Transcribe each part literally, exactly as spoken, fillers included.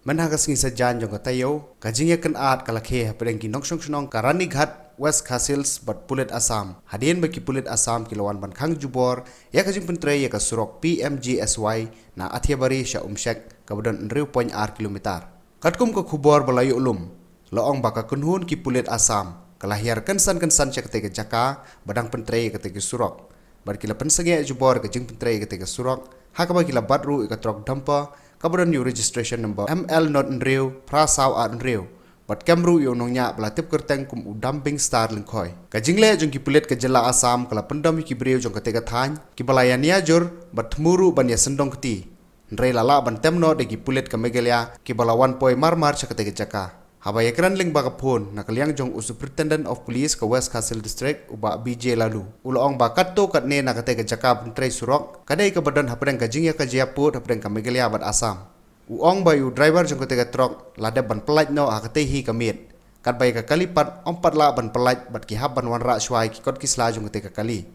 Mynha ka sngi saitjaiñ jong ka taïew, ka jingïakynad ka la khie hapdeng ki nongshong shnong ka Ranighat, West Khasi Hills bad pulit Assam, hadien ba ki pulit Assam ki la wan ban khang jubor ïa ka jingpyntrei ïa ka surok P M G S Y na Athiabari sha Umshek, kaba don hynriew point ar kilometer. Katkum ka khubor ba la ïoh lum, la ong ba ka kynhun ki pulit Assam ka la hiar kynsan kynsan sha katei ka jaka ba dang pyntrei ïa katei ka surok, bad ki la pynsangeh jubor ïa ka jingpyntrei ïa katei ka surok, ha kaba ki la bat ruh ïa ka trok dumper kaba don ïa u registration number M L not hynriew phra saw ar hynriew, bad kem ruh ïa u nongñiah ba la tip kyrteng kum u Dambing Star Lyngkhoi. Ka jingleh jong ki pulit ka jylla Assam ka la pyndom ïa ki briew jong katei ka thaiñ kiba la ïa nia jur bad thmu ruh ban ïa sngewdon kti. Hynrei la lah ban tem noh da ki pulit ka Meghalaya kiba la wan poi mar mar sha katei ka jaka. Haba ïakren lyngba ka phone na ka liang jong u Superintendent of Police ka West Khasi Hills District, u Bah B J Laloo, u la ong ba katto katne na katei ka jaka pyntrei surok ka dei kaba don hapdeng ka jingïakajia pud hapdeng ka Meghalaya bad Assam. U ong ba ïa u driver jong katei ka trok la dep ban pyllait noh ha katei hi ka miet, katba ïa ka kali pat ym pat lah ban pyllait bad ki hap ban wanrah shuwa ïa ki kot ki sla jong katei ka kali.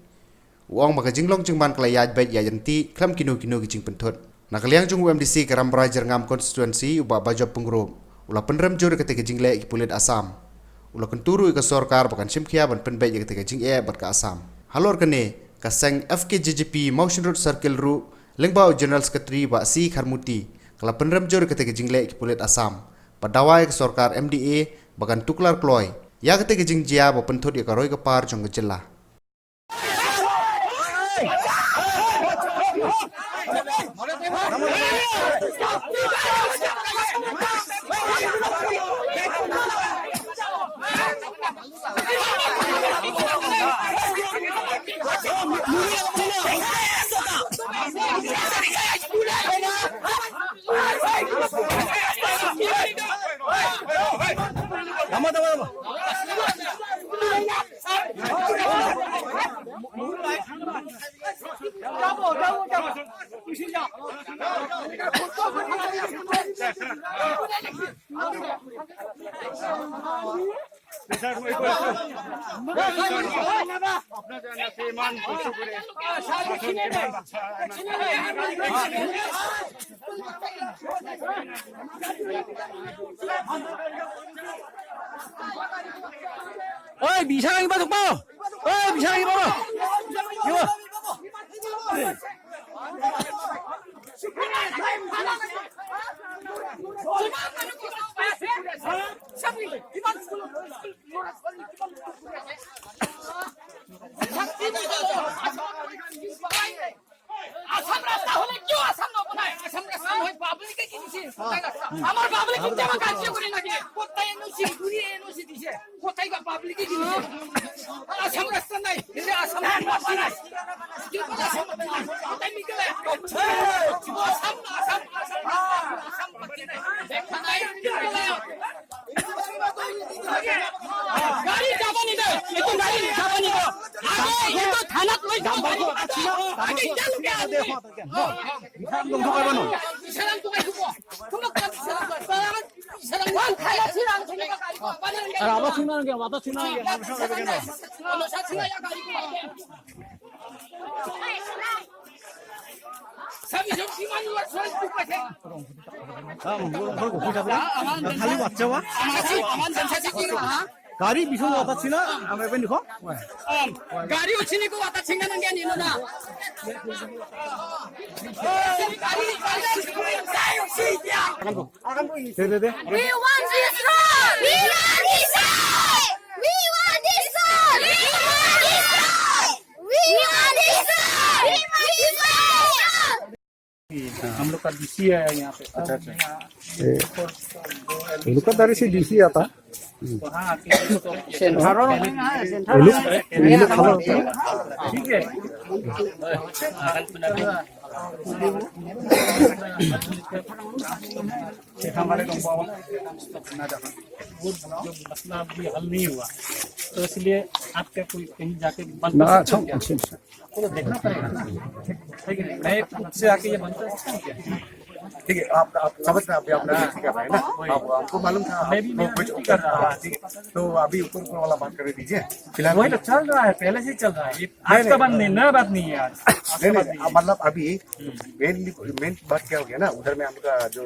U ong ba ka jinglong jingman ka la ïaid beit ïaid ryntih khlem kino kino ki jingpynthut. Na ka liang jong u M D C ka Rambrai Jyrngam Constituency, u Bah Bajop Pyngrope, u la pynrem jur ïa katei ka jingleh ïa ki pulit Assam. U la kyntu ruh ïa ka sorkar ba kan shim khia ban pynbeit ïa katei ka jingeh bad ka Assam. Halor kane, ka seng F K J G P Mawshynrut Circle ruh, lyngba u General Secretary Bah C Kharmuti, ka la pynrem jur ïa katei ka jingleh ïa ki pulit Assam, bad dawa ïa ka sorkar M D A ba kan tuklar kloi ïa katei ka jingjia ba pynthut ïa ka roi ka par jong ka jylla. Oi, bisa lagi batuk mau. Oi, bisa lagi batuk. Iya. আসাম রাস্তা হলে কিয় আসাম নবনায়? আসাম রাস্তা নহয়, পাব্লিকে কিনিছে। আমার পাব্লিক কিনতে আমার কাজ করে নাকি? কোথায় এনওসি? ঘুরিয়ে এনওসি দিছে। কোথায় বা পাবলিকে কিনছে? আসাম রাস্তা নাই। এই যে আসাম রাস্তা নাই। কি করে আসাম রাস্তা নাই? কোথায় নিতে হবে? আসাম, আসাম, আসাম, আসাম রাস্তা নাই। দেখা নাই। গাড়ি যাবা নিদে, এইটো গাড়ি যাবা নিদে। আগে এইটো থানাত লৈ যাবা নিদে। আগে এতিয়ালৈকে আনিলে। Gari bisong watat sina, ang epen dikho. Gari uchini ko watat sina nang gani nuna. Gari, gari, gari. दे, दे, दे। We want this road! We want this road! We want this road! We want this road! We want this road! We want this road! हम लोग का डीसी है यहाँ पे। अच्छा, अच्छा। ये, ये लोग का दारी से डीसी आता। वहाँ आके इसको सेंट्रल ये लोग, ये लोग खड़ा होता है। ठीक है। वो जो मसला अभी हल नहीं हुआ, तो इसलिए आपका कोई कहीं जाके बंद ना, कर सकते हैं? अच्छा, अच्छा, अच्छा। आपको तो देखना पड़ेगा। है कि नहीं? मैं खुद से आके ये बंद कर सकता हूँ क्या? ठीक है, आप आप समझ रहे हैं, अभी आपने गलती कर रहे हैं ना। आप, आपको मालूम था आप, मैं भी वो मेरा कुछ गलती कर रहा है। ठीक है, तो अभी ऊपर ऊपर वाला बात कर दीजिए फिलहाल। वही तो चल रहा है, पहले से ही चल रहा है, ये आज का बात नहीं, नया बात नहीं है आज। आज का नहीं बात नहीं, नहीं। मतलब अभी मेन मेन बात क्या हो गया ना, उधर में हमका जो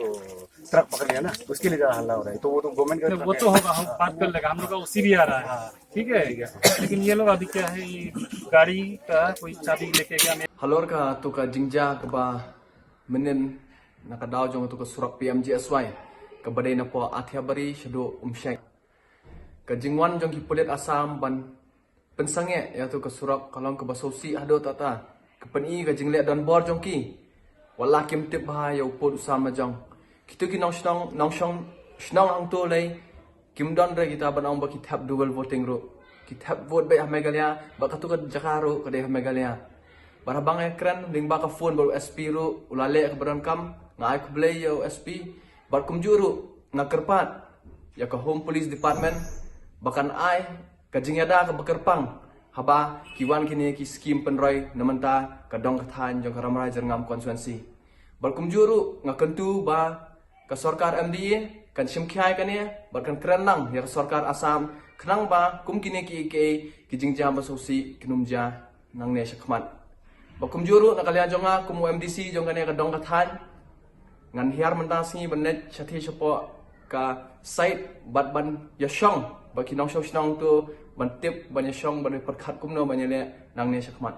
ट्रक पकड़ लिया ना, उसके लिए ज्यादा हल्ला हो रहा है। तो वो तो गवर्नमेंट का नहीं, वो तो होगा, हम बात कर लेगा, हम लोग का ओसी भी आ रहा है। ठीक है, लेकिन ये लोग अभी क्या है, ये गाड़ी का कोई चाबी लेके गया। Halor katu ka jingjia kaba mynnin na ka daw jong katu ka surok P M G S Y kaba dei napoh Athiabari shaduh Umshek. Ka jingwan jong ki pulit Assam ban pynsangeh ïa katu ka surok ka long kaba sngewsih haduh katta. Ka pyni ka jingleh donbor jong ki. Wat la kim tip bha ïa u pud u sam la jong. Kitu ki nongshong nongshong shnong hangtu lei kim don re kita ban ong ba ki thep dual voting ruh. Ki thep vote beit ha Meghalaya, bad katu ka jaka ruh ka dei ha Meghalaya. Bad haba nga ïakren lyngba ka phone bad u S P ruh u la leh kaba donkam, nga ai khublei ïa u S P. Bad kumjuh ruh nga kyrpad ïa ka Home Police Department ba kan ai ka jingïada kaba kyrpang haba ki wan kine ki skim pynroi na mynta ka dong ka thaiñ jong ka Rambrai Jyrngam constituency. Bad kumjuh ruh nga kyntu ba ka sorkar M D A kan shim khia ïa kane bad kan kren lang ïa ka sorkar Assam khnang ba kum kine ki ki jingjia ba sngewsih kin ym jia nangne shakhmat. Bad kumjuh ruh na ka liang jong nga kum u M D C jong kane ka dong ka thaiñ, ngan hiar mynta sngi ban leit shathie shapoh ka site bad ban ïashong bad ki nongshong shnong tu ban tip ban ïashong ban pyrkhat kumno ban ïaleh nangne shakhmat.